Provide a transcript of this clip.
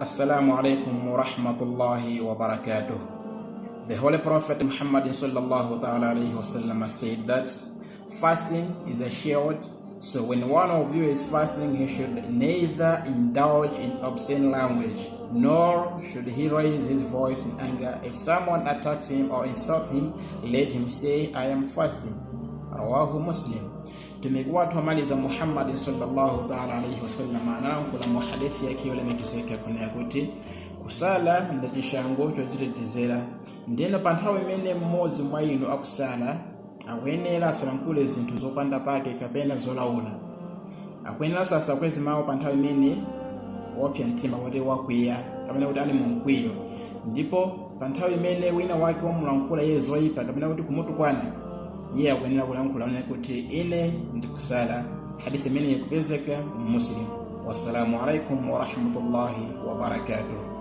Assalamu alaikum wa rahmatullahi wa barakatuh. The Holy Prophet Muhammad sallallahu ta'ala alayhi wa sallam said that fasting is a shield. So when one of you is fasting, he should neither indulge in obscene language, nor should he raise his voice in anger. If someone attacks him or insults him, let him say, I am fasting. Rawahu Muslim. Tumekuwa tumaliza Muhammad sallallahu ta'ala alayhi wasallam anankula mu hadithi yake yule mekiseka kuna kuti kusala ndatishango chozire dizera ndeno panthawe imene mmodzi mwa inu akusala akwenera asalankule zinthu zopanda pake kapena zolaula akwenera sasa kwezi mawo panthawe imene wopya mtima wote wakwiya kapena kuti ali mumkwiyo ndipo panthawe imene wina wake womulankula iye zoyipa kapena kuti kumutukwana iye akwenera kulankhula kuti ine ndikusala. Hadithi imene ikupezeka Muslim. Wassalamu alaikum wa rahmatullahi wa barakatuh.